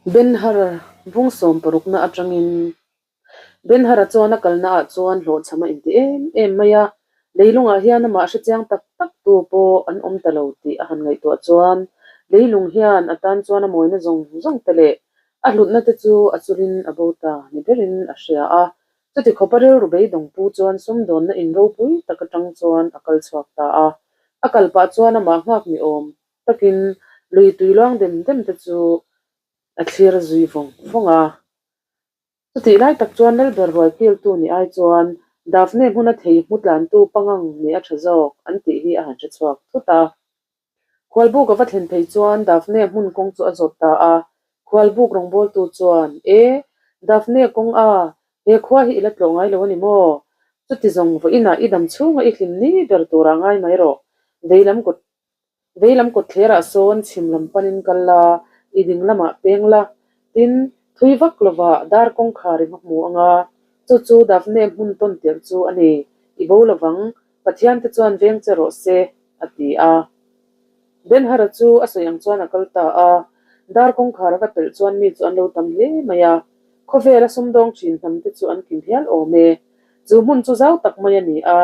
Ben-Hur bung sawmparukna atangin Ben-Hur-a chuan a kalnaah chuan hlawhchham a inti em em mai a, leilungah hian amah hrechiang tak tak tu pawh an awm ta lo tih a han ngaihtuah chuan leilung hian a tan chuan a mawina zawng zawng te leh a hlutna te chu a chulin a bo ta ni berin a hria a. Chuti khawpa rilru beidawng pu chuan sumdawnna in ropui tak atang chuan a kal chhuak ta a, a kal pah chuan amah nghak ni awm takin lui tui luang dem dem te chu a thlir zui vawng vawng a. Chutih lai tak chuan Lalber rual kiltu ni ai chuan Daphne hmuna thei hmu tlantu pangang ni a tha zawk an tih hi a han hre chhuak thut a. Khualbuk a va thlen phei chuan Daphne hmun kawng chu a zawt ta a, Khualbuk rawngbawltu chuan, E, Daphne kawng a, he khua hi i la tlawh ngai lo a ni maw? Chuti zawng vawiinah i dam chhunga i hlim ni ber turah ngai mai rawh, veilam kawt Veilam kawtthlerah sawn chhim lam panin kal la, i ding lamah peng la, tin, thui vak lovah dar kawngkhar i va hmu ang a, chu chu Daphne hmun tawn tirh chu a ni, i bo lovang, Pathian te chuan veng che rawh se, a ti a. Ben-Hara chu a sawi ang chuan a kal ta a, dar kawngkhar a va pelh chuan mi chu an lo tam hle mai a, khawvela sumdawng thin hnam te chu an kim hial awm e. Chu hmun chu zau tak mai a ni a.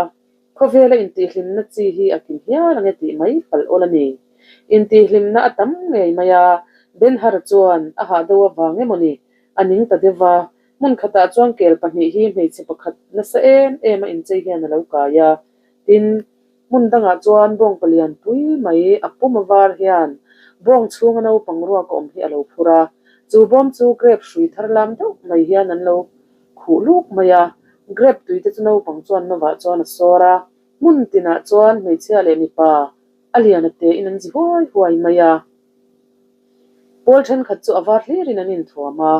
Khawvela intihhlimna chi hi a kim hial ang e tih mai palh awl a ni. Intihhlimna a tam ngei mai a, Ben-Hur chuan a hah deuh avang emaw ni, a ning ta deuh va. Hmun khatah chuan kel pahnih hi hmeichhe pakhat nasa em em a inchei hian a lo kai a. Tin, hmun dangah chuan bawng palian pui mai a pum a var hian bawng chhunga naupang ruak a awm hi a lo phur a. Chu bawm chu grape hrui thar lam deuh mai hian an lo khuh luk mai a, grape tui te chu naupang chuan novah chuan a sawr a, hmun tinah chuan hmeichhia leh mipa a lian a te in an zi huai huai mai a. Pawl thenkhat chu a var hlirin an inthuam a,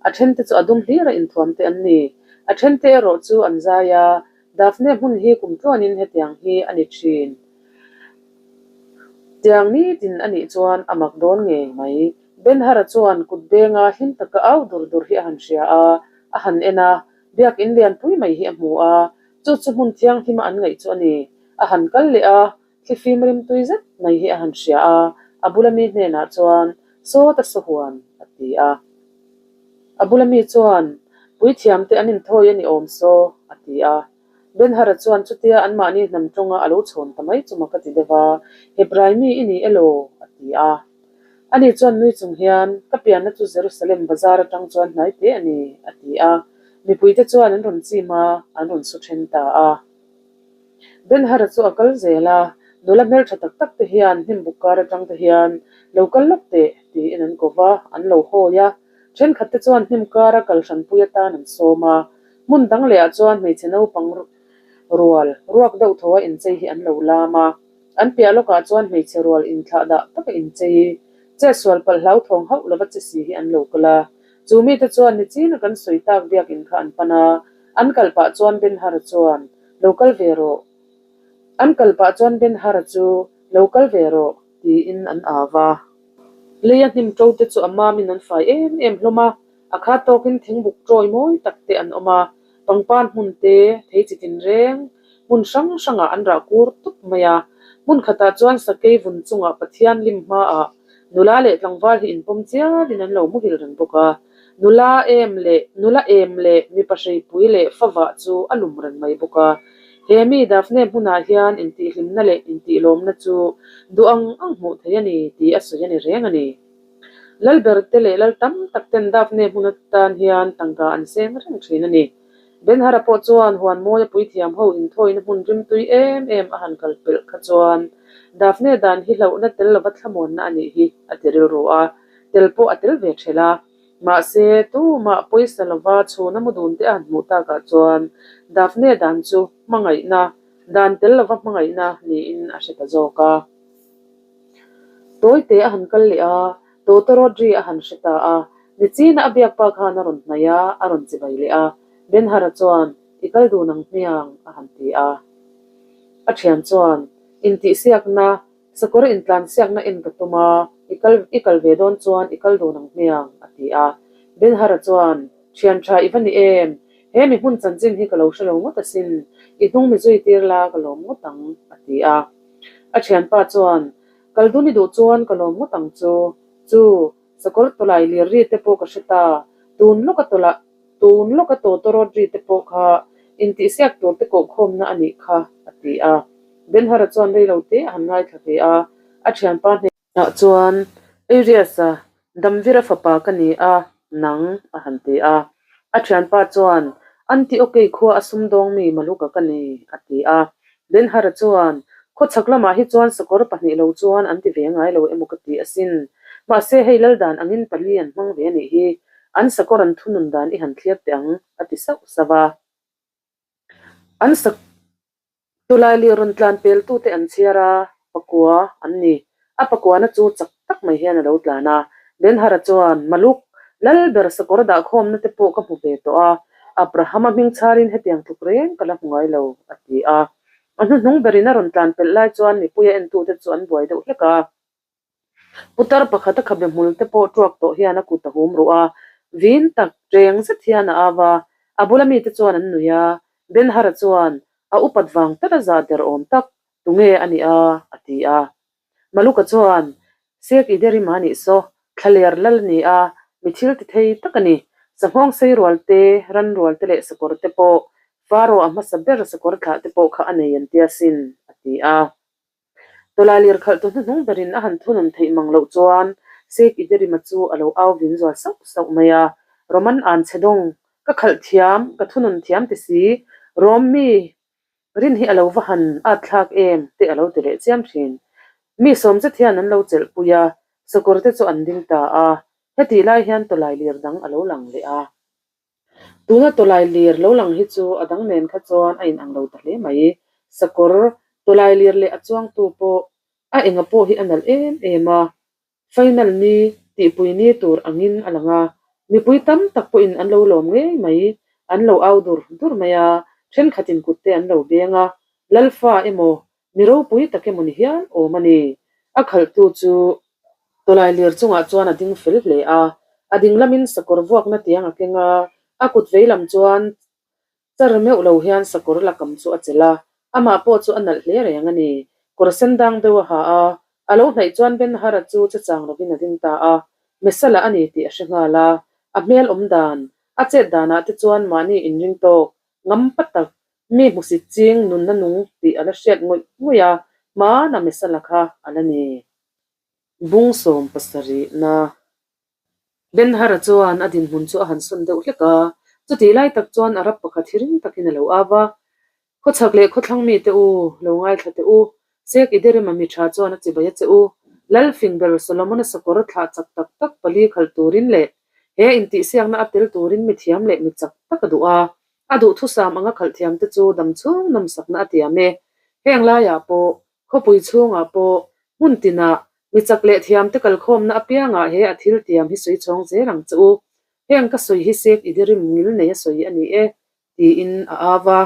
a then te chu a dum hlira inthuam te an ni. A then te erawh chu an zai a, Daphne hmun hi kum tluanin hetiang hi a ni thin. Tiang nitin a nih chuan a mak dawn ngei mai. Ben-Hara chuan kut benga hlim taka au dur dur hi a han hria a, a han en a, biakin lianpui mai hi a hmu a, chu chu hmun thianghlima an ngaih chu a ni. A han kal leh a, thlifim rimtui zet mai hi a han hria a, a bula mi hnenah chuan, Saw ta saw huan, a ti a. A bula mi chuan, Puithiamte an inthawi a ni awm saw, a ti a. Ben-Hara chuan chutia anmahni hnam tawnga a lo chhawn ta mai chu mak a ti deuh a, Hebrai mi i ni elaw? a ti a. Ani chuan nui chung hian, Ka pianna chu Jerusalem bazar atang chuan hnai te a ni, a ti a. Mipuite chuan an rawn chim a, an rawn su then ta a. Ben-Hara chu a kal zel a, nula hmeltha tak tak te hian hnim buk kar atang te hian, Lo kal lawk teh, tiin an ko va, an lo hawi a. Thenkhat te chuan hnim kara kal hranpui atan an sawm a. Hmun dang lehah chuan hmeichhe naupang rual ruak deuh thaw a inchei hi an lo lam a. An piah lawkah chuan hmeichhe rual inthlah dah taka inchei, chetsual palh hlauthawng hauh lova che si hi an lo kal a. Chu mite chuan nichina kan sawi tak biakin kha an pan a, an kal pah chuan Ben-Hur chuan, Lo kal ve rawh. An kal pah chuan Ben-Hur chu, Lo kal ve rawh, tiin an au va. Leia hnim ṭo te chu a mamin an fai em em hlawm a, a khat tawkin thingbuk ṭawi mawi tak te an awm a, pangpar hmun te, thei chi tinreng, hmun hrang hrangah an rah kur tup mai a. Hmun khatah chuan sakei vun chungah Pathian lim hmaah nula leh tlangval hi inpawm chialin an lo muhil reng bawk a. Nula em leh nula em leh mipa hreipui leh favah chu a lum reng mai bawk a. He mi Daphne hmunah hian intihhlimna leh intihlawmna chu duh ang ang hmuh theih a ni tih a sawi a ni reng a ni. Lalber te leh lal tam tak ten Daphne hmun atan hian tangka an seng reng thin a ni. Ben-Hara pawh chuan huan mawi a puithiam ho inthawina hmun rimtui em em a han kal pelh kha chuan Daphne dan hi hlauhna tel lova thlamuanna a nih hi a ti rilru a, tel pawh a tel ve thelh a. Mahse, tumah pawisa lova chhuna mu dun te a han hmuh takah chuan Daphne dan chu hmangaihna, dan tel lova hmangaihna niin a hre ta zawk a. Tawite a han kal leh a, Tawtawrawt ri a han hre ta a. Nichina a biak pa khan a rawn hnaih a, a rawn chibai leh a. Ben-Hara chuan, I kal dun ang hmiang, a han ti a. A thian chuan, Intihsiakna, sakawr intlansiakna en ka tum a, i kal i kal ve dawn chuan i kal dun ang hmiang, a ti a. Ben-Hara chuan, Thian tha i va ni em? He mi hmun chanchin hi ka lo hre lo ngawt asin, i hnung mi zui tir la ka lawm ngawt ang, a ti a. A thianpa chuan, Kal dun i duh chuan ka lawm ngawt ang chu. Chu. Sakawr tawlai lir ri te pawh ka hre ta. Tun lawka tawla tun lawka tawtawrawt ri te pawh kha intihsiak tur te kohkhawmna a nih kha, a ti a. Ben-Hur-a chuan rei lo te a han ngaithla ve a, a thianpa hnenah chuan, Arius-a, Damvira fapa ka ni a, nang, a han ti a. A thianpa chuan, Antiokei khua a sumdawng mi Maluka ka ni, a ti a. Ben-Hur-a chuan, Khawchhak lamah hi chuan sakawr pahnih lo chuan an ti ve ngai lo emaw ka ti asin. Mahse, hei lal dan angin pali an hmang ve a nih hi. An sakawr an thunun dan i han thlir teh ang, a ti sauh sauh a. An sak Tulaili rawn tlan peltute an chhiar a, pakua an ni. A pakuana chu chak tak mai hian a lo tlan a. Ben-Hara chuan, Maluk, lal ber sakawr dahkhawmna te pawh ka hmu ve tawh a, Abrahama hming chharin hetiang tluk reng ka la hmu ngai lo, a ti a. A hnuhnung berin a rawn tlan pelh lai chuan mipuia entute chu an buai deuh hlek a. Putar pakhat a khabe hmul te pawh tuak tawh hian a kut a hum ruh a, vin tak cheng zet hian a au a, a bula mite chuan an nui a, Ben-Hara chuan a upat vang tala zah der awm tak tunge a nih a? a ti a. Maluka chuan, Sek i der i mah nih saw, thlaler lal a ni a, mi thil ti thei tak a ni. Sanghawng sei rual te, ran rual te leh sakawr te pawh, Faro a hmasa ber sakawr thlah te pawh kha a nei an tia sin, a ti a. Tawlailir khalhtu hnuhnung berin a han thunun theih mang loh chuan Sheikh Iderima chu a lo au vin zual sauh sauh mai a, Roman an che dawng, ka khalh thiam, ka thunun thiam ti si, Rom mi rin hi a lo va han at thlak em te a lo ti leh chiam thin. Mi sawm zet hian an lo chelh pui a, sakawr te chu an ding ta a, hetih lai hian tawlailir dang a lo lang leh a. Tuna tawlai lir lo lang hi chu a dang nen kha chuan a inang lo ta hle mai. Sakawr tawlai lir leh a chuangtu pawh a enga pawh hi a nalh em em a, final ni tihpui ni tur angin a lang a, mipui tam tak pawhin an lo lawm ngei mai, an lo au dur dur mai a, thenkhatin kut te an lo beng a, Lalfa emaw Mi ropui tak emaw ni hial awm a ni. A khalhtu chu tawlai lir chungah chuan a ding fel hle a, a ding lamin sakawr vuakna tiang a keng a, a kut vei lam chuan char meuh lo hian sakawr lakam chu a chelh a, amah pawh chu a nalh hle reng a ni. Kawr sen dang deuh a ha a, a lo hnaih chuan Ben-Hara chu che chang lovin a ding ta a, Mesala a ni tih a hre nghal a, a hmel awm dan, a chet danah te chuan mahni inring tawk, ngam pa tak Mi hmusit ching nunna nung tih a la hriat ngawih ngawih a, hmana Mesala kha a la ni. Bung sawm pasarihna Ben-Hara chuan a dinhmun chu a han sawn deuh hlek a, chutih lai tak chuan Arab pakhat hi ring takin a lo au a, Khawchhak leh khawthlang mite u, lo ngaithla teh u, Sek Iderima mi tha chuan a chibai a che u, Lalfing ber Solomon-a sakawr thlah chak tak tak pali khalh turin leh he intihsiakna a tel turin mi thiam leh mi chak tak a duh a, A duhthusam anga khalh thiamte chu dam chhung nawmsakna a tiam e. Heng laiah pawh, khawpui chhungah pawh, hmun tinah, mi chak leh thiamte kalkhawmna apiangah he a thil tiam hi sawi chhawng zel ang che u. Heng ka sawi hi Sek Idirim ngil nei a sawi a ni e, tiin a au a.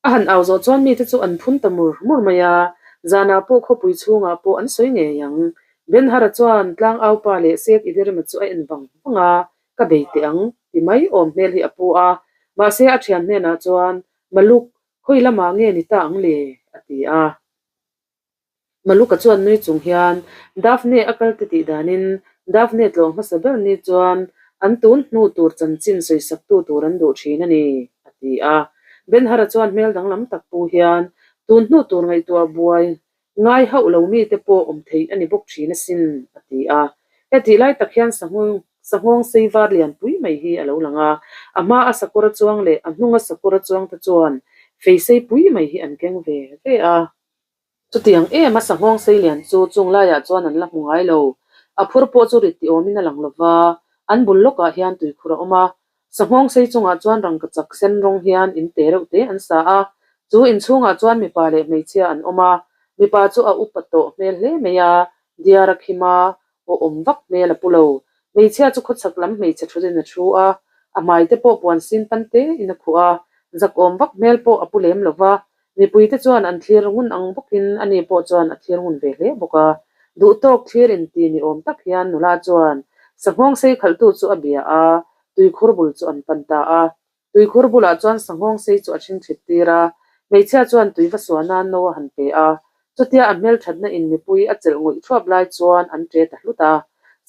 A han au zawh chuan mite chu an phun ta mur mur mai a, zanah pawh khawpui chhungah pawh an sawi ngei ang. Ben-Hara chuan tlang aupa leh Sek Idirima chu a en vang vang a, Ka bei teh ang, ti mai awm hmel hi a pu a, mahse a thian hnenah chuan, Maluk, khawi lamah nge ni ta ang le? a ti a. Maluka chuan nui chung hian Daphne a kal ti tih danin Daphne tlawng hmasa ber ni chuan an tun hnu tur chanchin sawisaktu tur an duh thin a ni, a ti a. Ben-Hara chuan hmel danglam tak pu hian tun hnu tur ngaihtuah buai ngai hauh lo mite pawh awm theih a ni bawk thin asin, a ti a. Hetih lai tak hian sanghawng sei var lian pui mai hi a lo lang a, a hma a sakawr a chuang leh a hnung a sakawr a chuang te chuan fei sei pui mai hi an keng ve ve a. Chutiang em a sanghawng sei lian chu chung laiah chuan an la hmu ngai lo. A phur pawh chu rit ti awmin a lang lo va, an bul lawkah hian tuikhur a awm a. Sanghawng sei chungah chuan rangkachak sen rawng hian in te reuh te an sa a. Chu in chhungah chuan mipa leh hmeichhia an awm a, mipa chu a upa tawh hmel hle mai a, diar a khim a, aw awm vak hmel a pu lo. Hmeichhia chu khawchhak lam hmeichhe thurin a thu a, a hmai te pawh puan sin pan te in a khuh a, zak awm vak hmel pawh a pu lem lo va, mipui te chuan an thlir ngun ang bawkin ani pawh chuan a thlir ngun ve hle bawk a. Duhtawk thlir inti ni awm tak hian nula chuan sanghawng sei khalhtu chu a bia a, tuikhur bul chu an pan ta a. Tuikhur bulah chuan sanghawng sei chu a hring thlit tir a, hmeichhia chuan tui va suah nan no a han pe a. Chutia a hmelthatna in mipui a chelh ngawih thuap lai chuan an ṭe ta hlut a.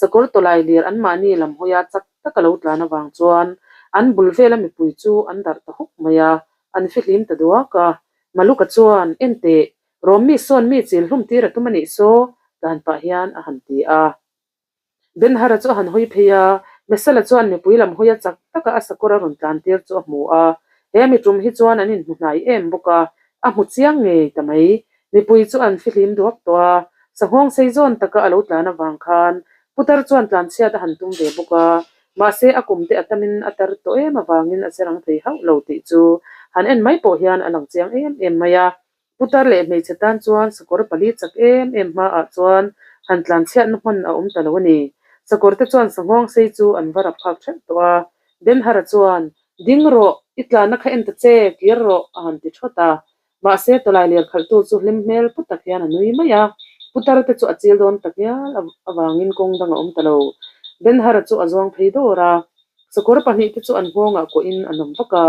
Sakawr tawlai lir anmahni lam hawia chak taka lo tlan avang chuan an bul vela mipui chu an darh ta huk mai a, an fihlim ta duak a. Maluka chuan, Enteh, Rawmmi sawn mi chil hlum tir a tum a nih saw, tlan pah hian a han ti a. Benhara chu a han hawi phei a, Mesala chuan mipui lam hawia chak taka a sakawr a rawn tlan tir chu a hmu a. He mi tum hi chuan an inhmu hnai em bawk a, a hmu chiang ngei ta mai. Mipui chu an fihlim duak tawh a, sanghawng sei zawn taka a lo tlan avang khan putar chuan tlanchhiat a han tum ve bawk a, mahse a kum te a tamin a tar tawh em avangin a che rang thei hauh lo tih chu han en mai pawh hian a lang chiang em em mai a. Putar leh hmeichhe tan chuan sakawr pali chak em em hmaah chuan han tlanchhiatna hman a awm ta lo a ni. Sakawr te chuan sanghawng sei chu an va rap phak ṭhelh tawh a. Benhara chuan, Ding rawh, i tlanna kha en ta che, kir rawh, a han ti ṭhawt a. Mahse, tawlai ler khalhtu chu hlim hmel pu tak hian a nui mai a. Putar te chu a chil dawn tak ngial avangin kawng dang a awm ta lo. Benhara chu a zuang phei dawr a. Sakawr pahnihte chu an nghawngah kawhin an awm vak a,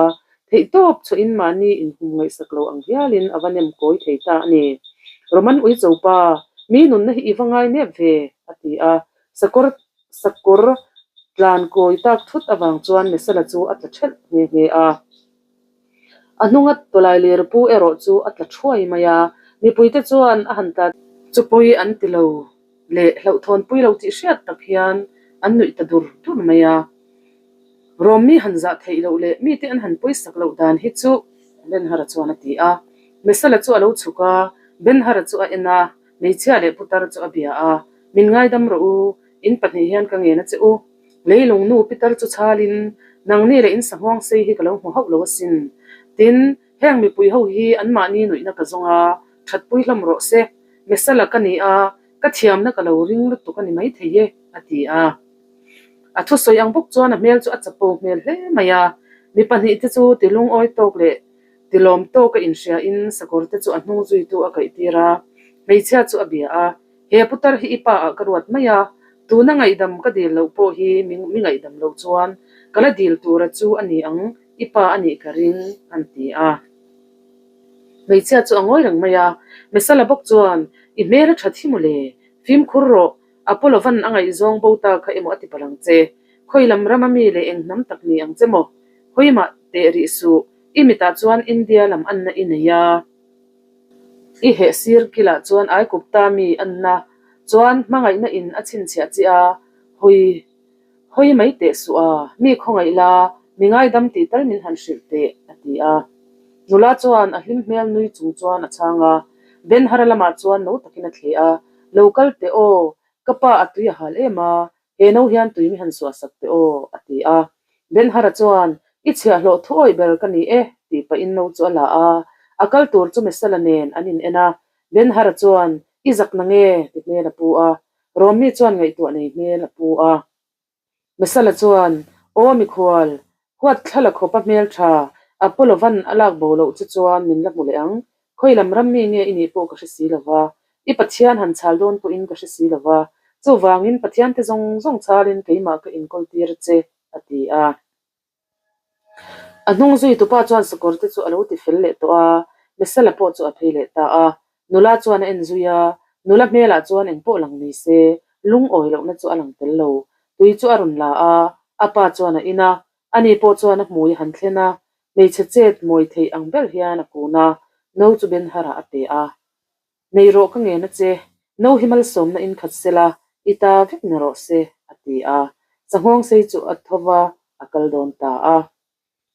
theihtawp chhuahin mahni inhum ngaihsak lo ang hialin a va nem kawi thei ta a ni. Roman Uicho pa, mi nunna hi i va ngai nep ve, a ti a. Sakawr sakawr tlan kawi tak thut avang chuan Mesala chu a tla ṭhelh nghe nghe a. A hnunga tawlai ler pu erawh chu a tla thuai mai a, mipuite chuan a han tla chu pawi an ti lo leh hlauhthawnpui lo tih hriat tak hian an nuih ta dur dur mai a. Rawmmi han zah theih loh leh mite an han pawisak loh dan hi chu Benhara chuan a ti a. Mesala chu a lo chhuk a, Benhara chu a en a, hmeichhia leh putar chu a bia a, Min ngaidam rawh u, in pahnih hian ka ngen a che u. Leilung nu pitar chu chhalin, Nangni leh in sahuang sei hi ka lo hmu hauh lo asin. Tin, heng mipui ho hi anmahni nuihna ka zawng a, thatpui hlawm rawh se. Mesala ka ni a, ka thiamna ka lo ring lutuk a ni maithei e, a ti a. A thusawi ang bawk chuan a hmel chu a chapo hmel hle mai a. Mi pahnihte chu ti lungawi tawk leh ti lawm tawk a inhriain sakawrte chu a hnung zuitu a kaihtir a, hmeichhia chu a bia a. He putar hi i pa ah ka ruat mai a, tuna ngaihdam ka dil loh pawh hi mi ngaihdam loh chuan ka la dil tura chu a ni ang, i pa a nih ka ring, an ti a. Hmeichhia chu a ngawi reng mai a, Mesala bawk chuan, I hmel a that hi maw le, fimkhur rawh, Apollo-van a ngaihzawng bo ta kha emaw a ti palh ang che, khawi lam rama mi leh eng hnam tak ni ang che maw? Hawi mah teh rih suh, i mitah chuan India lam anna i nei a. I heh sir kilah chuan Aikupta mi anna chuan hmangaihna in a chhinchhiah che a, hawi hawi mai teh suh a, mi khawngaih la, mi ngaidam tih tal min han hrilh teh, a ti a. Nula chuan a hlim hmel nui chung chuan a chhang a, Benhara lamah chuan no takin a thleh a, Lo kal teh aw, ka pa a tui a hal em a, He no hian tui mi han suah sak teh aw, a ti a. Benhara chuan, I chhiahhlawh thu awih ber ka ni e, tih pahin no chu a la a. A kal tur chu Mesala nen an in en a. Benhara chuan, I zak na nge? ti hmel a pu a. Rawmmi chuan ngaihtuah nei hmel a pu a. Mesala chuan, Aw mikhual, Huat thla la khawpa hmeltha, Apollo van a lak bo loh che chuan min la hmu leh ang. Khawi lam ram mi nge i nih pawh ka hre si lo va, i Pathian han chhal dawn pawhin ka hre si lo va, chuvangin Pathian te zawng zawng chhalin keimah ka inkawl tir che, a ti a. A hnung zui tupa chuan sakawr te chu a lo ti fel leh tawh a, Mesala pawh chu a phei leh ta a. Nula chuan a en zui a, nula hmelah chuan eng pawh lang ni se, lungawi lohna chu a lang tel lo. Tui chu a rawn la a, a pa chuan a in a, ani pawh chuan a hmui a han thlen a, hmeichhe chet mawi theih ang ber hian a kun a, no chu Benhara a pe a. Nei rawh ka ngen a che, no hi malsawmna in khat sela, i ta vek ni rawh se, a ti a. Sanghawng sei chu a tho va, a kal dawn ta a.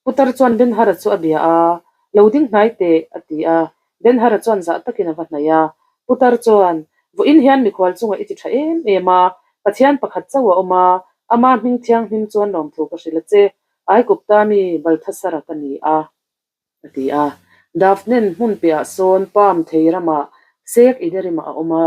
Putar chuan Benhara chu a bia a, Lo ding hnai teh, a ti a. Benhara chuan zah takin a va hnaih a. Putar chuan, Vawiin hian mikhual chungah i ti tha em em a, Pathian pakhat chauh a awm a, ama hming thianghlim chuan lawmthu ka hrilh a che, Aikupta mi Balthasara ka ni a, a ti a. Daphne-n hmun piahah sawn Palm thei ramah Sek Iderim-ah a awm a,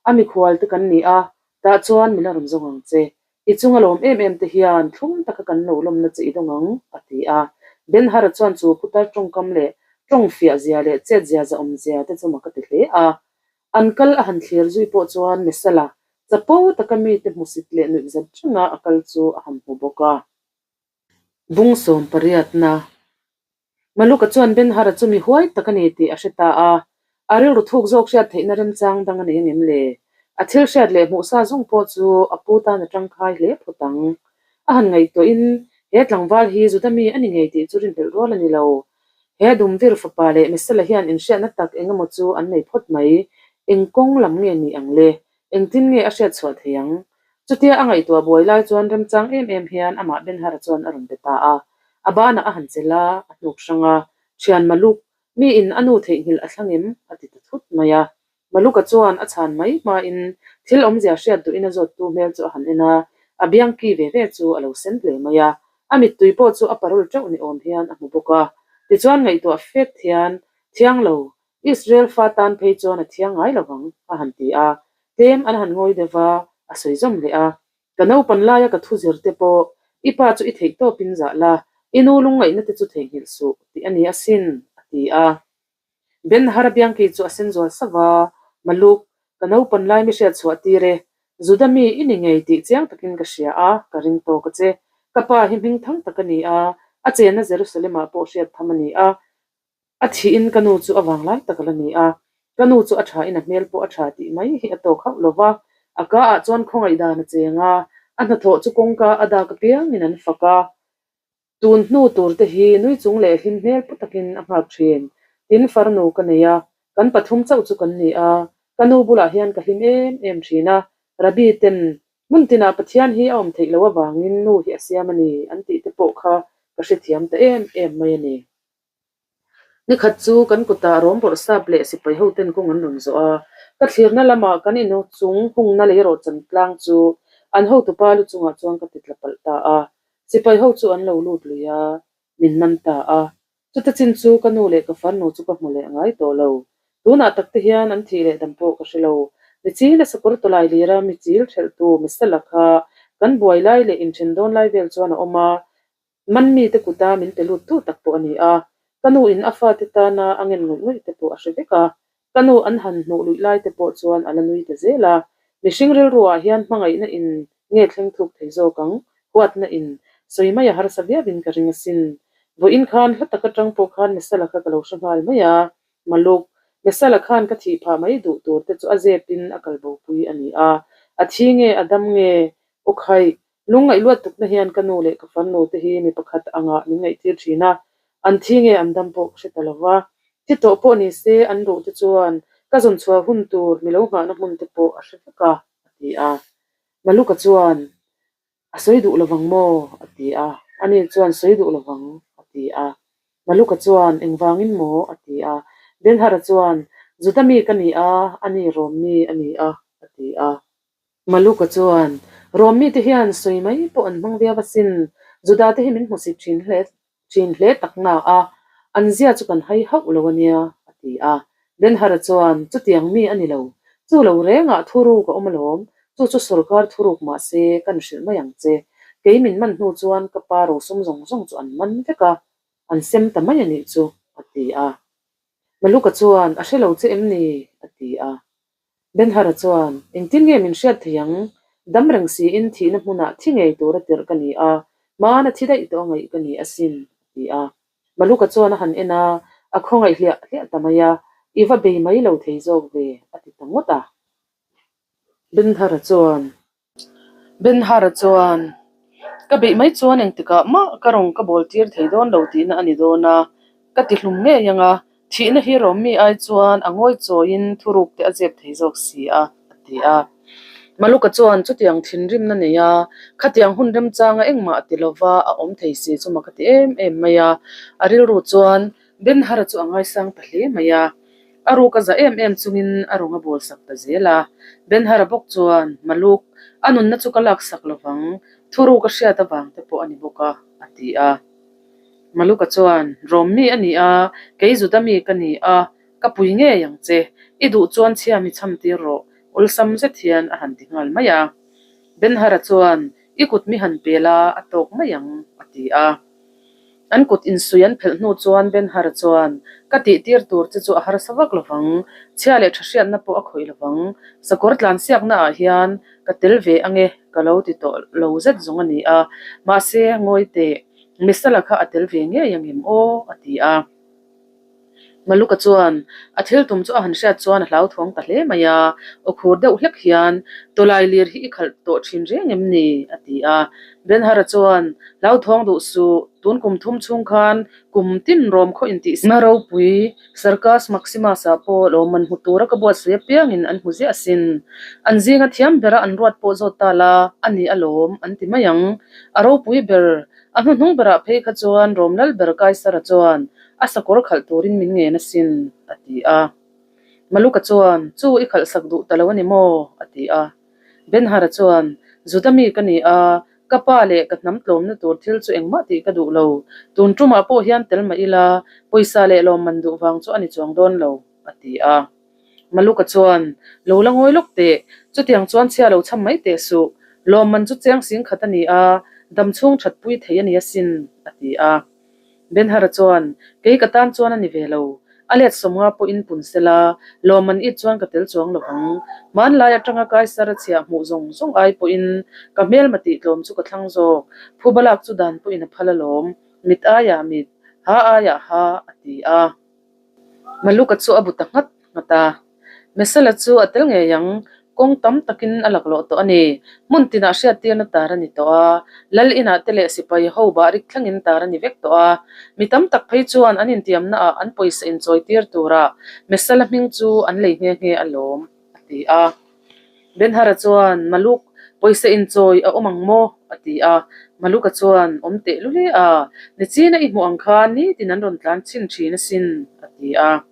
a mikhual te kan ni a, tah chuan min a rawn zawng ang che. I chunga lawm em em te hian thlum taka kan lo lawmna che i dawng ang, a ti a. Ben-Hara chuan chu putar tawngkam leh tawng fiah zia leh chet zia zahawm zia te chu mak a ti hle a. An kal a han thlir zui pawh chuan Mesala, chapo taka mite hmusit leh nuih zat renga a kal chu a han hmu bawk a. Bung sawm pariatna Maluka chuan Ben-Hara chu mi huai tak a ni tih a hre ta a, a rilru thuk zawk hriat theihna remchang dang a nei angem le? A thil hriat leh hmuh sa zawng pawh chu a pu tan a tangkai hle phawt ang. A han ngaihtuahin he tlangval hi Juda mi a ni ngei tih chu rinhlelh rual a ni lo. He Dumvir fapa leh Misala hian inhriatna tak eng emaw chu an nei phawt mai. Eng kawng lam nge ni ang le? Engtin nge a hriat chhuah thei ang? Chutia a ngaihtuah buai lai chuan remchang em em hian amah Benhara chuan a rawn be ta a. A banah a han chelh a, a hnuk hrang a, Thian Maluk, miin a nu theihnghilh a thlang em? a ti ta thut mai a. Maluka chuan a chhan mai hmain thil awmzia hriat duhin a zawttu hmel chu a han en a, a biang ki ve ve chu a lo sen hle mai a, a mittui pawh chu a parul teuh ni awm hian a hmu bawk a. Tichuan ngaihtuah fet hian, Thiang lo, Israel fa tan phei chuan a thiang ngai lo vang, a han ti a. Tlem an han ngawi deuh va, a sawi zawm leh a. Ka naupan laia ka thu zir te pawh, I pa chu i theih tawpin zah la, i nu lungngaihna te chu theihnghilh suh, tih a ni asin, a ti a. Ben Hara Biangki chu a sen zual sauh a, Maluk, ka naupan lai mi hriat chhuah tir e. Juda mi i ni ngei tih chiang takin ka hria a, ka ring tawk a che. Ka pa hi hming thang tak a ni a, a chenna Jerusalem-ah pawh hriat tham a ni a. A thihin ka nu chu a vang lai tak a la ni a, ka nu chu a thain a hmel pawh a tha tih mai hi a tawk hauh lo va. A ka ah chuan khawngaih dan a cheng a, a hnathawh chu kawngka a dak apiangin an fak a. Tun hnu tur te hi nui chung leh hlim hmel pu takin a nghak thin. Tin farnu ka nei a, kan pathum chauh chu kan ni a, ka nu bulah hian ka hlim em em thin a, Rabbi ten hmun tinah Pathian hi a awm theih loh avangin nu hi a siam a ni an tih te pawh kha ka hrethiam ta em em mai a ni. Nikhat chu kan kutah rawm bawrh sap leh sipai hoten kawng an rawn zawh a, ka thlirna lamah kan in chung hungna lei rawh chan tlang chu an hotupa lu chungah chuan ka ti tla palh ta a. Sipai ho chu an lo lut lui a, min man ta a. Chuta chin chu ka nu leh ka farnu chu ka hmu leh ngai tawh lo. Tunah tak te hian an thih leh dam pawh ka hre lo. Michil a sakawr tawlai lira michil thelhtu Misala kha kan buai lai leh inthen dawn lai vel chuan a awm a, Man mite kuta min pe lut tu tak pawh a ni a, ka nu in a fate tana a ngen ngawih ngawih te pawh a hre vek a, ka nu an han hnuh luih lai te pawh chuan a la nui ta zel a, mihring rilru ah hian hmangaihna in nge thleng thuk thei zawk ang, huatna in sawi mai a harsa viau in ka ring asin. Vawiin khan hla tak atang pawh khan Mesala kha ka lo hre nghal mai a, Maluk, Mesala khan ka thih phah mai duh tur te chu a zep in a kal bo pui a ni a, a thi nge a dam nge aw khaih, Lungngaih luat tukna hian ka nu leh ka farnu te hi mi pakhat angah min ngaihtir thin a, an thi nge an dam pawh ka hre ta lo va. Thi tawh pawh ni se an ruh te chuan ka zawn chhuah hun tur mi lo nghahna hmun te pawh a hre vek a, a ti a. Maluka chuan, A sawi duh lovang maw? a ti a. Ani chuan, Sawi duh lovang, a ti a. Maluka chuan, Engvangin maw? a ti a. Benhara chuan, Juda mi ka ni a, ani Rom mi a ni a, a ti a. Maluka chuan, Rom mite hian sawi mai pawh an hmang viau asin, Juda te hi min hmusit thin hle thin hle tak na a, an zia chu kan hai hauh lo a nia, a ti a. Benhara chuan, Chutiang mi a ni lo, chu lo rengah thuruk a awm alawm, chu chu sorkar thuruk mah se kan hrilh mai ang che. Kei min man hnu chuan ka pa rosum zawng zawng chu an man vek a, an sem ta mai a nih chu, a ti a. Maluka chuan, A hre lo che em ni? a ti a. Benhara chuan, Engtin nge min hriat thei ang? Dam reng siin thihna hmunah thi ngei tura tirh ka ni a, hmana thi daih tawh a ngaih ka ni asin, a ti a. Maluka chuan a han en a, a khawngaih hliah hliah ta mai a, I va bei mai lo thei zawk ve, a ti ta ngawt a. Benhara chuan, Benhara chuan, Ka beih mai chuan engtikah mah ka rawn ka bawl tir thei dawn lo tihna a ni dawn a, ka ti hlum ngei ang a, thihna hi Rawmmi ai chuan a ngawi chawiin thuruk te a zep thei zawk si a, a ti a. Maluka chuan chutiang thinrimna nei a, khatiang hun remchanga engmah ti lova a awm thei si chu mak a ti em em mai a, a rilru chuan Benhara chu a ngaisang ta hle mai a. A ruk a za em em chungin a rawn a bawl sak ta zel a. Benhara bawk chuan, Maluk, a nunna chu ka lak sak lovang, thuruk a hriat avang te pawh a ni bawk a, a ti a. Maluka chuan, Rawm mi a ni a, kei Juda mi ka ni a, ka pui ngei ang che, i duh chuan chhia mi cham tir rawh, awlsam zet hian a han ti nghal mai a. Benhara chuan, I kut mi han pel a, a tawk mai ang, a ti a. An kut insui an phelh hnu chuan Benhar chuan, Ka tihtir tur che chu a harsa vak lovang, chhia leh tha hriatna pawh a khawih lovang. Sakawr tlansiakna ah hian ka tel ve ange ka lo ti tawh lo zet zawng a ni a, mahse ngawi teh, Misala kha a tel ve ngei angem aw? a ti a. Maluka chuan a thil tum chu a han hriat chuan a hlauthawng ta hle mai a, aw khur deuh hlek hian, Tawlai lir hi i khalh tawh thin reng em ni? a ti a. Benhara chuan, Hlauthawng duh suh, tun kum thum chhung khan kum tin rawm khaw intih na ropui Circus Maximus ah pawh lawmman hmu tura ka buatsawi apiangin an hmu ziah asin. An zinga thiam bera an ruat pawh zawt ta la, a ni alawm, an ti mai ang. A ropui ber, a hnuhnung berah phei kha chuan rawm lal ber Kaisara chuan a sakawr khalh turin min ngen asin, a ti a. Maluka chuan, Chu i khalh sak duh ta lo a ni maw? a ti a. Benhara chuan, Juda mi ka ni a, ka pa leh ka hnam tlawmna tur thil chu engmah tih ka duh lo. Tun tumah pawh hian tel mah ila, pawisa leh lawmman duh vang chu a ni chuang dawn lo, a ti a. Maluka chuan, Lo la ngawi lawk teh, chutiang chuan chhia lo chham mai teh suh. Lawmman chu cheng sing khat a ni a, dam chhung thatpui thei a ni asin, a ti a. Benhara chuan, Kei ka tan chuan a ni ve lo. A let sawmnga pawhin pun sela, lawmman it chuan ka tel chuang lo ang. Hmanlai atanga Kaisar a chhiah hmuh zawng zawng ai pawhin ka hmelma tih tlawm chu ka thlang zawk. Phuba lak chu dan pawhin a phal alawm. Mit aiah mit, ha aiah ha, a ti a. Maluka chu a bu ta nghat nghat a. Mesala chu a tel ngei ang, kawng tam takin a laklawh tawh a ni. Hmun tinah hriattirna tar a ni tawh a, lal inah te leh sipai ho bahrik thlengin tar a ni vek tawh a. Mi tam tak phei chuan an intiamnaah an pawisa inchawitir turah Mesala hming chu an lei nghe nghe alawm, a ti a. Benhara chuan, Maluk, pawisa inchawi a awm ang maw? a ti a. Maluka chuan, Awm teh lu hle a, nichina i hmuh ang khan nitin an rawn tlan chhin thin asin, a ti a.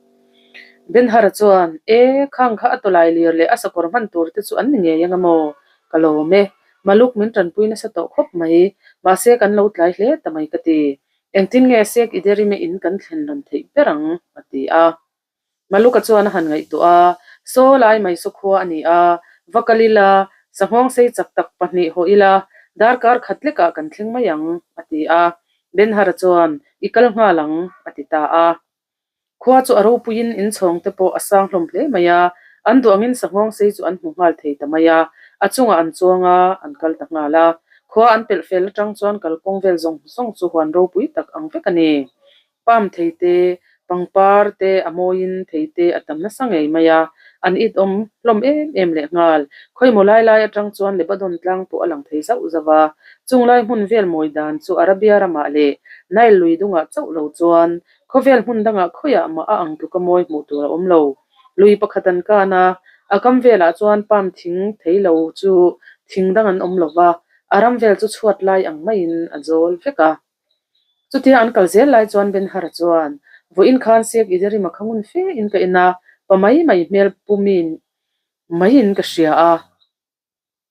Benhara chuan, E, khang kha a tawlai lir leh a sakawr hman tur te chu an ni ngei anga maw? Ka lawm e. Maluk min tanpui nasa tawh khawp mai, mahse kan lo tlai hle ta mai ka ti. Engtin nge Sek Iderime in kan thlen rawn theih ber ang? a ti a. Maluka chuan a han ngaihtuah a, Saw lai mai saw khua a ni a, va kal ila, sanghawng sei chak tak pahnih haw ila, darkar khat lekah kan thleng mai ang, a ti a. Benhara chuan, I kal nghal ang, a ti ta a. Khua chu a ropuiin inchhawng te pawh a sang hlawm hle mai a, an duh angin sanghawng sei chu an hmu nghal thei ta mai a, a chungah an chuang a, an kal ta nghal a. Khua an pelh fel atang chuan kalkawng vel zawng zawng chu huan ropui tak ang vek a ni. Palm thei te, pangpar te a mawiin thei te a tam nasa ngei mai a, an it awm hlawm em em leh nghal. Khawimaw lai lai atang chuan Lebanon tlang pawh a lang thei zauh zauh a, chung lai hmun vel mawi dan chu Arabia ramah leh Nile lui dungah chauh lo chuan khawvel hmun dangah khawiah mah a ang tluka mawi hmuh tur a awm lo. Lui pakhat an kan a, a kam velah chuan palm thing thei lo chu thing dang an awm lo va, a ram vel chu chhuat lai ang maiin a zawl vek a. Chutia an kal zel lai chuan Benhara chuan, Vawiin khan Siak Iderima kha ngun fe in ka en a, pa mai mai hmel pu mi maiin ka hria a.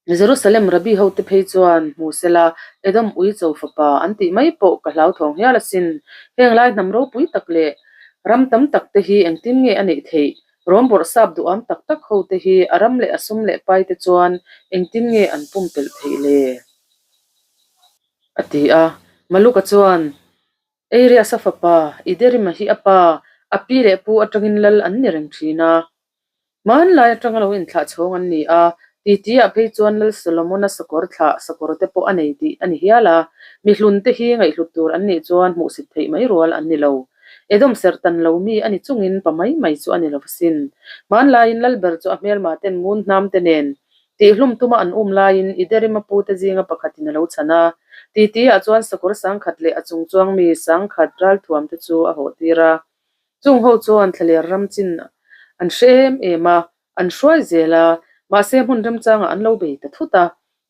Jerusalem Rabbi hote phei chuan hmu sela Edom ui cho fapa an tih mai pawh ka hlauthawng hial asin. Heng lai hnam ropui tak leh ram tam tak te hi engtin nge a neih theih? Rawm bawrhsap duham tak tak hote hi a ram leh a sum leh pai te chuan engtin nge an pumpelh theih le? A ti a. Maluka chuan, Eiriasa fapa, Iderima hi a pa, a pi leh pu atangin lal an ni reng thin a. Hmanlai atanga lo inthlah chhawng an ni a, titi-ah phei chuan Lal Solomon-a sakawr thlah sakawr te pawh a nei tih a ni hial a. Mihlun te hi ngaihhlut tur an nih chuan hmuhsit theih mai rual an ni lo. Edom serhtan lo mi a ni chungin pa mai mai chu a ni lo asin. Hmanlaiin Lalber chu a hmelma ten ngun hnam te nen Tihhlum tuma an um laiin Iderima pute zinga pakhatin a lo chhan a. Titi-ah chuan sakawr sangkhat leh a chung chuang mi sangkhat ralthuam te chu a hawh tir a. Chung ho chuan thlaler ram chin an hre em em a, an hruai zel a, mahse hmun remchangah an lo bei ta thut a.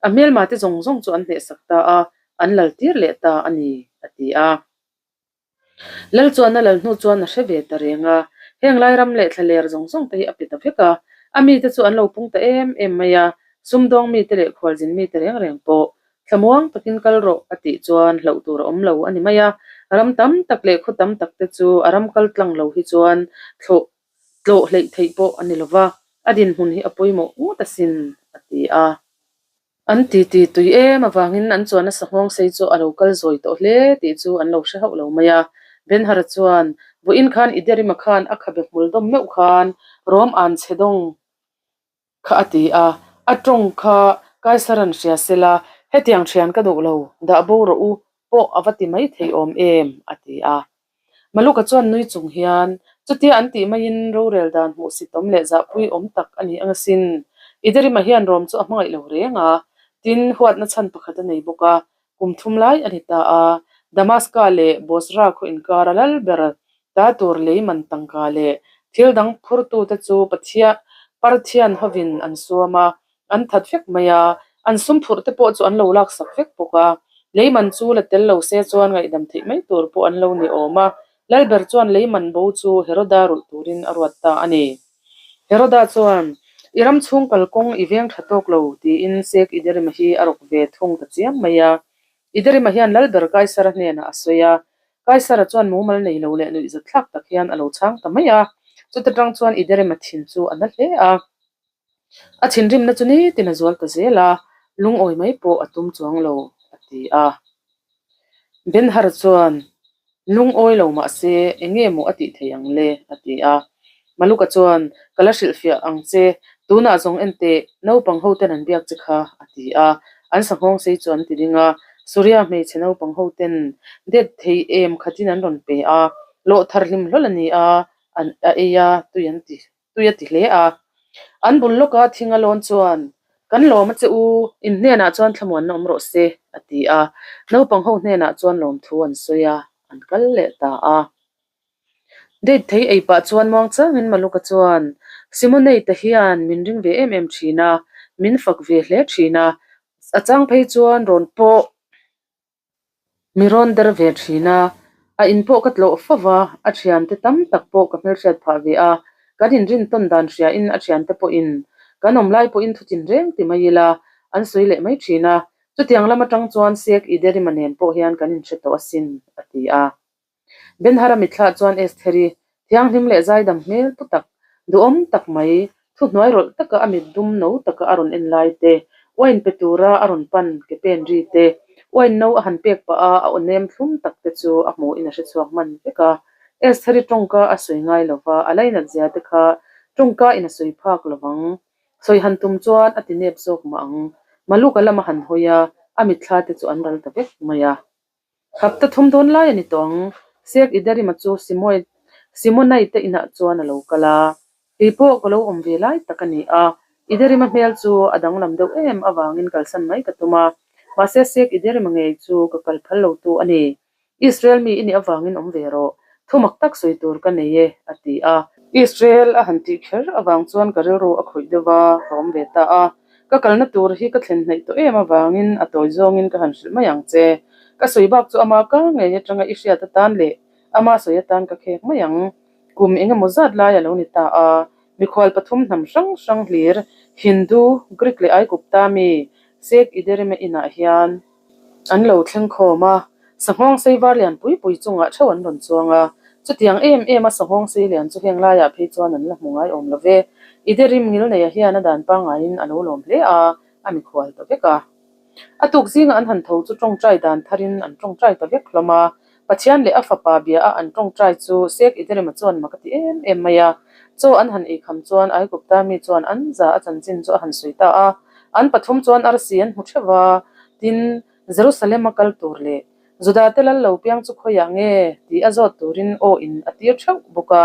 A hmelma te zawng zawng chu an hnehsak ta a, an lal tir leh ta a ni, a ti a. Lal chuan a lal hnu chuan a hre ve ta reng a, heng lai ram leh thlaler zawng zawng te hi a pe ta vek a, a mite chu an lo pung ta em em mai a, sumdawng mite leh khualzin mite reng reng pawh thlamuang takin kal rawh a tih chuan hlauh tur a awm lo a ni mai a, ram tam tak leh khaw tam tak te chu a ram kal tlang lo hi chuan thlawh tlawh hleih theih pawh a ni lo va, a dinhmun hi a pawimawh ngawt asin a ti a. An titi tui em avangin an chuan a sanghawng sei chu a lo kal zawi tawh hle tih chu an lo hre hauh lo mai a. Benhara chuan, Vawiin khan i Derima khan a khabe hmul dawm meuh khan rawm an chhe dawng kha a ti a, a tawng kha Kaisaran hria sela, hetiang thian ka duh lo, dah bo rawh u pawh a va ti mai thei awm em? a ti a. Maluka chuan nui chung hian, Chutia an tih maiin rorel dan hmuhsit awm leh zahpui awm tak a ni ang asin. Iderima hian Rom chu a hmangaih lo reng a, tin, huatna chhan pakhat a nei bawk a, kum thum lai a ni ta a. Damaska leh Bosra khaw inkara lal ber ta tur lei man tangka leh thil dang phurtute chu Pathian Parthian hovin an suam a, An that vek mai a, an sum phurh te pawh chu an lo laksak vek bawk a, lei man chu la tel lo se chuan ngaihdam theih mai tur pawh an lo ni awm a, Lalber chuan lei man bo chu Heroda rulh turin a ruat ta a ni. Heroda chuan, I ram chhung kalkawng i veng tha tawk lo, tiin Sek Iderima hi a rawk ve thung ta chiam mai a. Iderima hian Lalber Kaisara hnenah a sawi a, Kaisara chuan mumal nei lo leh nuihzat thlak tak hian a lo chhang ta mai a, chuta tang chuan Iderima thin chu a na hle a. A thinrimna chu nitin a zual ta zel a, lungawi mai pawh a tum chuang lo, a ti a. Ben-Hur chuan, Lungawi lo mah se, eng nge maw a tih thei ang le? a ti a. Maluka chuan, Ka la hrilhfiah ang che, tunah zawng en teh, naupang ho ten an biak che kha, a ti a. An sanghawng sei chu an ti ding a, Surya hmeichhe naupang ho ten det thei em khatin an rawn pe a, lawh thar hlim hlawl a ni a, an a ei a, tui an ti. tui a ti hle a. An bul lawka thing a lawn chuan, Kan lawm a che u, in hnenah chuan thlamuanna awm rawh se, a ti a. Naupang ho hnenah chuan lawmthu an sawi a, an kal leh ta a. Date thei ei pah chuan muang changin Maluka chuan, Simoneite hian min ring ve em em thin a, min fak ve hle thin a, a chang phei chuan rawn pawh Mi rawn der ve thin a, a in pawh ka tlawh fo va, a thiante tam tak pawh ka hmelhriat phah ve a, kan inrin tawn dan hriain a thiante pawhin kan awm lai pawhin thutin reng ti mai ila an sawi leh mai thin a, chutiang lam atang chuan Sheikh Iderima nen pawh hian kan inhre tawh asin, a ti a. Benhara mitthlah chuan Estheri, thianghlim leh zaidam hmel pu tak, duhawm tak mai, thuhnuai rawlh taka a mit dum no taka a rawn en lai te, wine pe tura a rawn pan ke pen ri te, wine no a han pek pah a a aw nem thlum tak te chu a hmuhin a hrechhuak hman vek a. Estheri tawngka a sawi ngai lo va, a lainat zia te kha tawngka in a sawi phak lo vang. Sawi han tum chuan a ti nep zawk mah ang. Maluka lam a han hawi a, a mitthla te chu an ral ta vek mai a. Hapta thum dawn lai a ni tawh ang. Sheikh Iderima chu Simonite inah chuan a lo kal a, kei pawh ka lo awm ve lai tak a ni a. Iderima hmel chu a danglam deuh em avangin kalsan mai ka tum a, mahse Sheikh Iderima ngei chu ka kal phal lo tu a ni. Israel mi i nih avangin awm ve rawh, thu mak tak sawi tur ka nei e, a ti a. Israel a han tih kher avang chuan ka rilru a khawih deuh a, ka awm ve ta a. Ka kalna tur hi ka thlen hnaih tawh em avangin a tawi zawngin ka han hrilh mai ang che. Ka sawi bak chu ama ka ngei atanga i hriat atan leh ama sawi atan ka khek mai ang. Kum eng emaw zat lai a lo ni ta a, mikhual pathum hnam hrang hrang hlir, Hindu, Greek leh Aigupta mi, Sheikh Iderime inah hian An lo thleng khawm a, sanghawng sei var lian pui pui chungah theuh an rawn chuang a. Chutiang em em a sanghawng sei lian chu heng laiah phei chuan an la hmu ngai awm lo ve. Iderim ngilneia hian a dan pangaiin a lo lawm hle a, a mikhual ta vek a. A tuk zinga an han tho chu tawngtai dan tharin an tawngtai ta vek hlawm a. Pathian leh a fapa bia a an tawngtai chu Sheikh Iderima chuan mak a ti em em mai a. Chaw an han eikham chuan Aigupta mi chuan an za a chanchin chu a han sawi ta a. An pathum chuan arsi an hmu theuh va, tin, Jerusalem a kal tur leh Juda te lal lo piang chu khawiah nge tih a zawt turin aw in a tir theuh bawk a.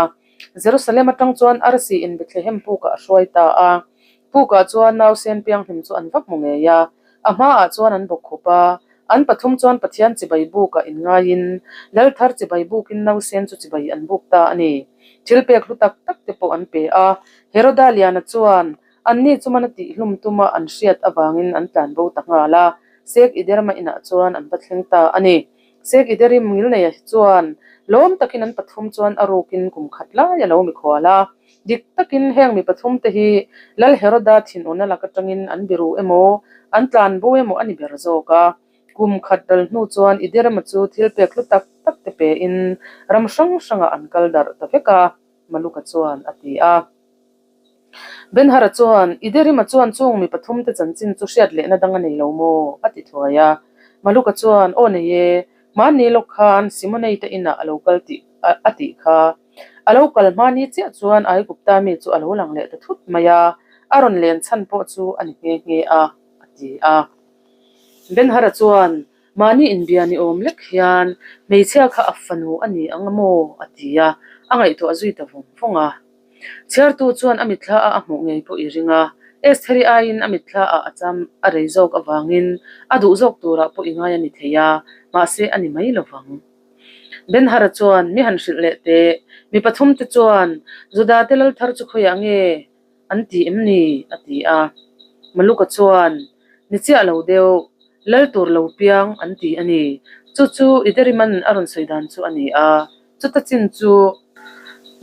Jerusalem atang chuan arsi in Bethlehem pukah a hruai ta a. Pukah chuan nausen pianghlim chu an va hmu ngei a, a hmaah chuan an bawk khup a. An pathum chuan Pathian chibai bukah inngaiin lal thar chibai bukin nausen chu chibai an buk ta a ni. Thil pek hlu tak tak te pawh an pe a. Heroda Liana chuan Anni chu mana tihhlum tuma an hriat avangin an tlan bo ta nghal a, Sheikh Iderma inah chuan an va thleng ta a ni. Sheikh Iderim Ngilneia hi chuan lawm takin an pathum chuan a rukin kum khat lai a lo mikhual a. Dik takin heng mi pathum te hi Lal Heroda thinurna lak atangin an biru emaw, an tlan bo emaw a ni ber zawk a. Kum khat ral hnu chuan Iderma chu thil pek hlu tak tak te pein ram hrang hrangah an kal darh ta vek a, Maluka chuan a ti a. Benhara chuan, Iderima chuan chung mi pathum te chanchin chu hriat lehna dang a nei lo maw? a ti thuai a. Maluka chuan, Aw nei e, hmanni lawk khan Simonei te inah a lo kal tih a tih kha. A lo kal hmani chiah chuan Aigupta mi chu a lo lang leh ta thut mai a, a rawn len chhan pawh chu a ni nghe nghe a, a ti a. Benhara chuan, Mahni inbia ni awm lek hian hmeichhia kha a fanu a ni ang a maw? a ti a. A ngaihtuah zui ta vawng vawng a. Chhiartu chuan a mitthla a a hmuh ngei pawh i ring a, Estheri aiin a mitthla ah a cham a rei zawk avangin a duh zawk turah pawh i ngai a ni thei a, mahse a ni mai lovang. Ben-Hara chuan mi han hrilh leh teh, mi pathumte chuan Juda te lal thar chu khawiah nge an ti em ni? a ti a. Maluka chuan, Ni chiah lo deuh, lal tur lo piang an ti a ni. Chu chu Ideriman a rawn sawi dan chu a ni a, chuta chin chu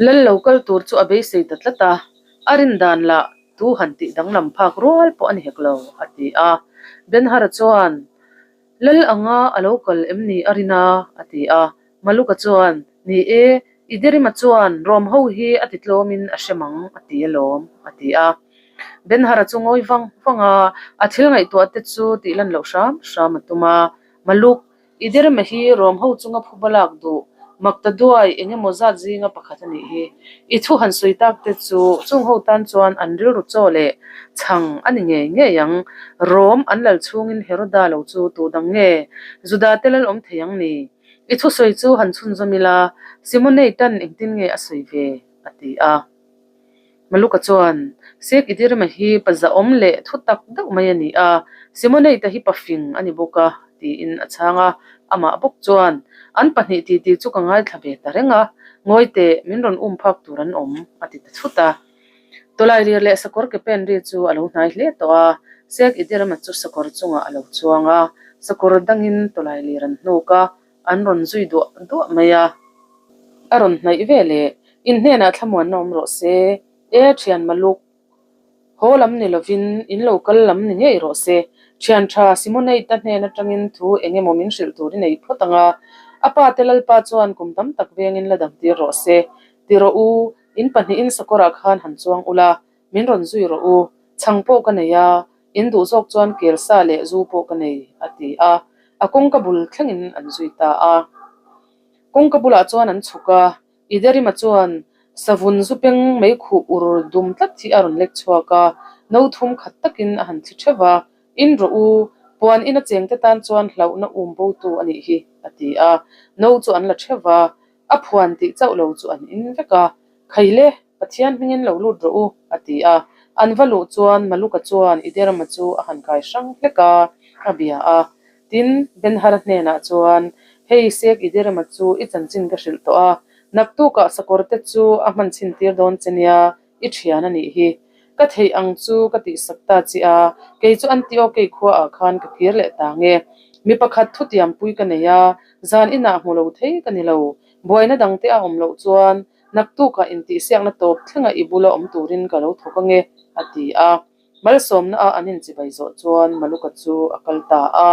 lal lo kal tur chu a beisei ta tlat a, a rin dan lah tu han tih danglam phak rual pawh a ni hek lo, a ti a. Ben-Hara chuan, Lal anga a lo kal em ni a rin a? a ti a. Maluka chuan, Ni e, i Derima chuan Rom ho hi a ti tlawmin a hrem ang, a ti alawm, a ti a. Ben-Hara chu ngawi vang vang a, a thil ngaihtuah te chu tih lan loh hram hram a tum a. Maluk, i Derima hi Rom ho chunga phuba lak duh Makta duai eng emaw zat zinga pakhat a nih hi. I thu han sawi tak te chu chung ho tan chuan an rilru chaw leh chhang a ni ngei ngei ang. Rom an lal chhungin Heroda lo chu tu dang nge Juda te lal awm thei ang ni? I thusawi chu han chhunzawm ila, Simonei tan engtin nge a sawi ve? a ti a. Maluka chuan, Sek Idirima hi pa zahawm leh thu tak deuh mai a ni a, Simoneita hi pa fing a ni bawk a, tiin a chhang a. Amah bawk chuan, An pahnih titi chu ka ngaithla ve ta reng a, ngawi teh, min rawn um phak tur an awm, a ti ta chhut a. Tawlailir leh sakawr ke pen ri chu a lo hnai hle tawh a, Sek Idirima chu sakawr chungah a lo chuang a, sakawr dangin tawlailir an hnuk a, An rawn zui duah duah mai a. A rawn hnaih ve leh, In hnenah thlamuanna awm rawh se, e thian Maluk, haw lam ni lovin in lo kal lam ni ngei rawh se. Thian tha Simoneita hnen atangin thu eng emaw min hrilh tur i nei phawt ang a, a pa te Lalpa chuan kum tam tak vengin la damtir rawh se. Ti rawh u, in pahnihin sakawrah khan han chuang ula, Min rawn zui rawh u, chhang pawh ka nei a, in duh zawk chuan kel sa leh zu pawh ka nei, a ti a. A kawngka bul thlengin an zui ta a. Kawngka bulah chuan an chhuk a, Iderima chuan savun zu peng mei khuh ur dum tlat hi a rawn lek chhuak a, no thum khat takin a han thli theuh va, In rawh u, puan ina chengte tan chuan hlauhna um botu a nih hi, a ti a. No chu an la theuh va, a phuan tih chauh lo chu an in vek a. Khaile! Pathian hmingin lo lut rawh u, a ti a. An va luh chuan Maluka chuan Iderama chu a han kai hrang hlek a, a bia a. Tin, Ben-Hara hnenah chuan, Hei, Sek Iderama chu i chanchin ka hrilh tawh a, naktukah sakawr te chu a hman chhin tir dawn che nia, i thian a nih hi. Ka theih ang chu ka tihsak ta che a, kei chu Antiokei khuaah khan ka kir leh ta nge. Mi pakhat thutiampui ka nei a, zan inah hmu lo thei ka ni lo. Buaina dangte a awm loh chuan Naktukah intihsiakna tawp thlenga i bula awm turin ka lo thawk ange, a ti a. Malsawmna a an inchibai zawh chuan Maluka chu a kal ta a.